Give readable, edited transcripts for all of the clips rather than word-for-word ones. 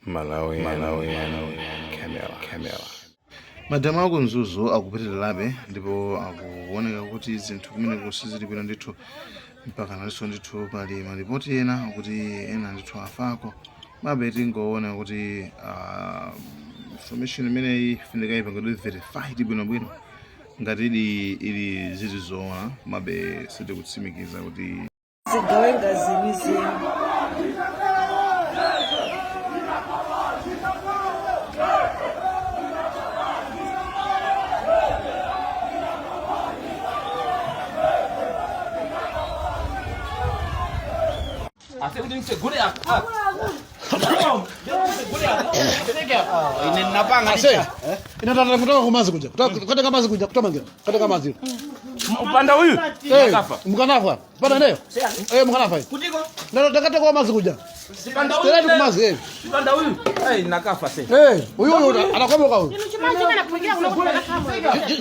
Malawi, Malawi, Camera, Camera. Mademo aku Mzuzu akupitirirabe ndipo akuoneka kuti zinthu kumeneko sizili bwino ndithu, mpaka nalinso ndithu pali malipoti ena akuti ena ndithu afako. Mabe tingoona kuti information imeneyi ifunika ipangidwe verified bwinobwino ngati ili zili zoona, komabe sitikutsimikiza kuti Zigawenga zenizeni. Ine napanga Ase. Inatata kutoka kumazi kuja. Kutoka mazi kuja kutomangira. Kutoka mazi. Upanda uyu Eh, nakafa. mukanafa. Pana ndio. Eh, mukanafa. Kutiko Ndio takata kwa mazi kuja. panda uyu. Tena kumazi eh. Panda uyu. Eh, nakafa se. Eh, huyu huyu anakomoka huyu.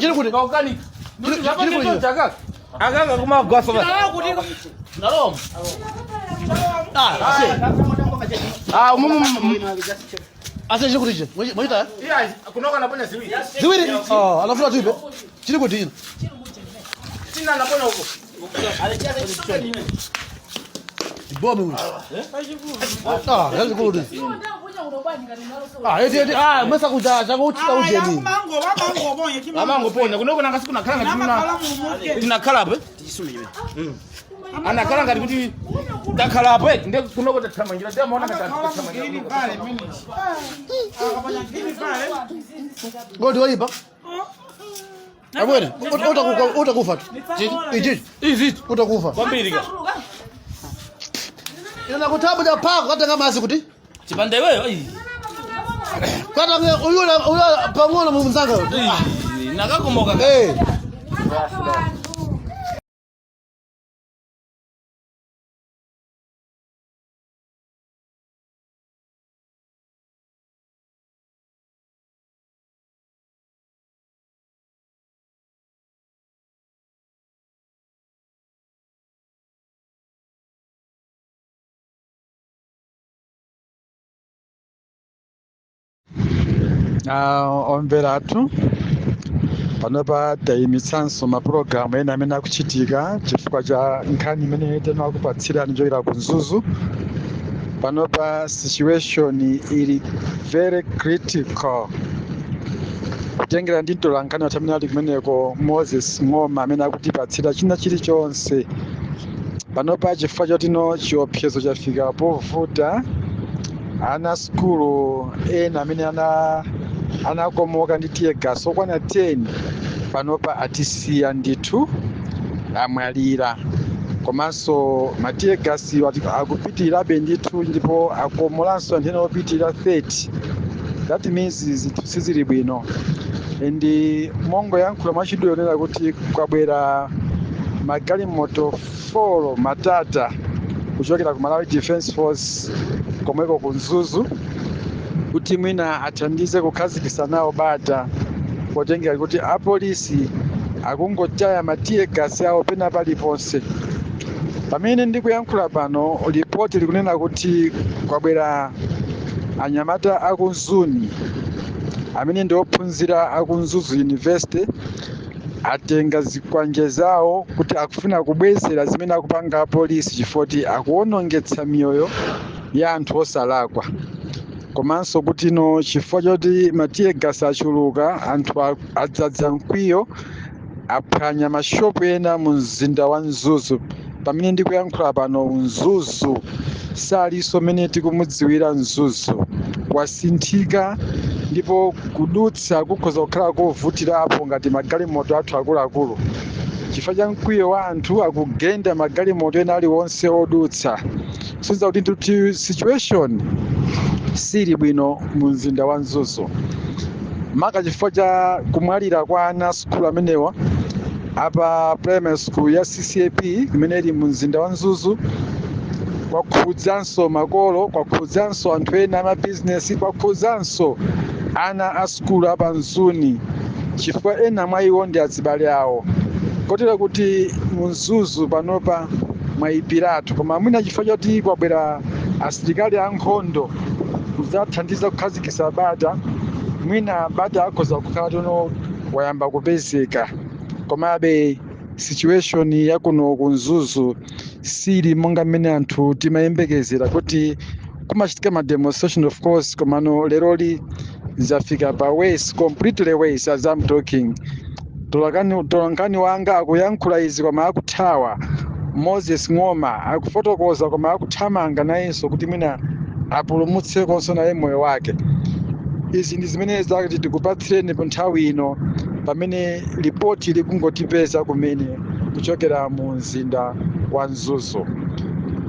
Chiri kuti. Kaukani. Chiri kuti. Akanga kumagwasa ba. Nalom. Ah, ase. Ah, umumu. Ase chiri kuti. Mwita. Iya, kunoka naponya ziwiri. Ziwiri. Oh, anafuna tuipe. Chiri kuti ino. Tina naponya huko. Bomi huyu. Ah, yazi kuti. Ah, eti eti ah, mesa kuja chakuti ujeni. Amangoponya kunoko nangasi kunakhala ngati kuna tinakhala apo. Anakhala ngati kuti takhala apo nde kunoko tathamangira ndiye maona ngati tathamangira. Ngoti waipa. Abwene, utakufa tu. Ichi, Izi utakufa. kwambiri ka. Ina kutabu ja pako katenga mazi kuti. Chipanda iweyo. Ai. Katenga uyu uyu pang'ono mumzanga. Ai, nakakomoka ka. Eh. Omvera athu, panopa tayimitsanso mapulogalamu ena amene akuchitika chifukwa cha nkhani imene tinakupatsirani chochokera ku Mzuzu. Panopa situation ili very critical, kutengera ndi mtolankhani wathu amene ali kumeneko Moses Ng'oma amene akutipatsira china chilichonse. Panopa chifukwa chotino chiopsezo chafika povuta, ana sukulu ena amene anakomoka ndi tear gas okwana 10 panopa atisiya ndithu, amwalira. Komanso ma tear gas akupitirirabe ndithu, ndipo akomolanso anthu ena opitirira 30. That means zinthu sizili bwino. And mongoyankhula mwachidule onena kuti kwabwera magalimoto 4 matata kuchokera ku Malawi Defence Force komweko ku Mzuzu kuti mwina athandize kukhazikitsa nawo bata, potengera kuti apolisi akungotaya ma tear gas awo pena paliponse. Pamene ndikuyankhula pano, ripoti likunena kuti kwabwera anyamata aku Mzuni amene ndi ophunzira aku Mzuzu University, atenga zikwanje zawo kuti akufuna kubwezera zimene akupanga apolisi chifukwa kuti akuwonongetsa miyoyo ya anthu osalakwa. Komanso kuti no chifukwa choti ma tear gas achuluka, anthu adzadza mkwiyo, aphwanya mashopu ena mu mzinda wa Mzuzu. Pamene ndikuyankhula pano, Mzuzu salinso mmene tikumudziwira. Mzuzu wasinthika ndipo kudutsa kukhoza kukhala kovutirapo ngati magalimoto athu akuluakulu chifukwa cha mkwiyo wa anthu akugenda magalimoto ena aliwonse odutsa. Kusonyeza kuti ndithu situation sili bwino mu mzinda wa Mzuzu, maka chifukwa cha kumwalira kwa ana sukulu amenewa apa primary school ya CCAP imene ili mu mzinda wa Mzuzu. Kwakhudzanso makolo, kwakhudzanso anthu ena amabizinesi, kwakhudzanso ana a sukulu apa Mzuni chifukwa ena mwa iwo ndi azibale awo, kotero kuti mu Mzuzu panopa mwayipiratu. Koma mwina chifukwa choti kwabwera asilikali ankhondo Kudzathandiza kukhazikitsa bata. Mwina bata akhoza kukhala tono wayamba kupezeka, komabe situation yakuno ku Mzuzu sili monga mmene anthu timayembekezera kuti kumachitika ma demonstration, of course. Komano leroli zafika pa worse, completely worse. As I'm talking, tolankani wanga akuyankhula izi koma akuthawa. Moses Ng'oma akufotokoza koma akuthamanga nayenso kuti mwina apulumutsekonso naye moyo wake. Izi ndi zimene zakuti tikupatsireni pa nthawi ino, pamene ripoti likungotipeza kumene kuchokera mu mzinda wa Mzuzu.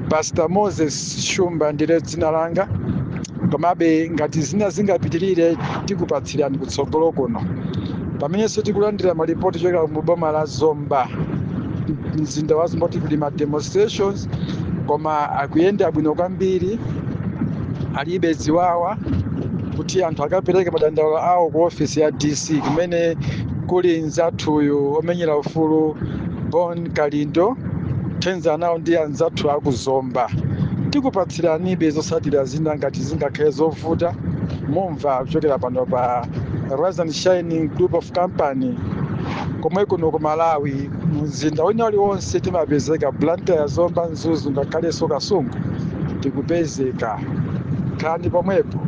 Pastor Moses Shumba ndile dzina langa. Komabe ngati zina zingapitirire, tikupatsirani kutsogolo kuno, pamenenso tikulandira malipoti kuchokera mu boma la Zomba, mzinda wa Zomba, kuti kuli ma demonstrations koma akuyenda bwino kwambiri, alibe ziwawa, kuti anthu akapereke madandaulo awo ku ofisi ya DC kumene kuli nzathuyu omenyera ufulu Bon Kalindo thenza nawo ndi anzathu akuzomba. Tikupatsiranibe zotsatira zina ngati zingakhale zovuta. Mumva kuchokera pano pa Rise and Shining Group of Company, komwe kuno ku Malawi, mzinda wina uliwonse timapezeka: Blantyre, Zomba, Mzuzu, ngakhalenso Kasungu tikupezeka. Khalani pomwepo.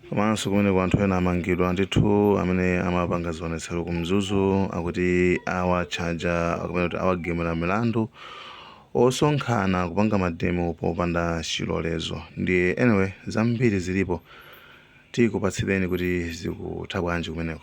Komanso kumeneko anthu ena amangidwa ndithu amene amapanga zionetsero ku Mzuzu, akuti awatchaja kapena kuti awagemera milandu osonkhana kupanga mademo popanda chilolezo. Ndiye anyway, zambiri zilipo, tikupatsireni kuti zikutha bwanji kumeneko.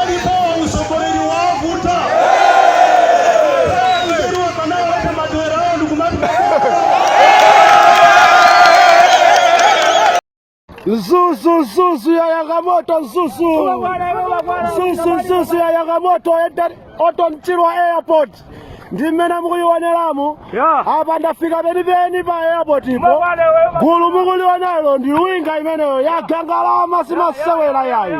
Alipo usogoleri wavuta nzeru kanawaleta madera awo ndikumati. Mzuzu, Mzuzu yayaka moto. Mzuzu, Mzuzu, Mzuzu yayaka moto. Orton Chirwa Airport ndi mmene mukuyioneramu apa. Ndafika penipeni pa airport ipo. Gulu mukulionalo ndi winga imeneyo yagangalama, simasewera yayi.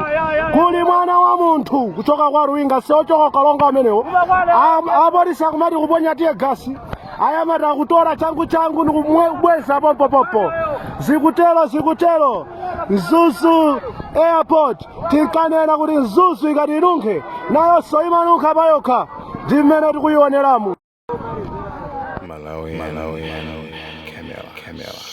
Kuli mwana wa munthu kuchoka kwa Ruwinga, siochoka Kalonga amenewo. Apolisi akumati kuponya tear gas, ayamati akutora changu changu nikumwebweza pompopopo. Zikutero, zikutero. Mzuzu Airport, tinkanena kuti Mzuzu ikati inunkhe nayonso imanunkha payokha, ndi mmene tikuyioneramu. Malawi, Malawi, Camera, Camera.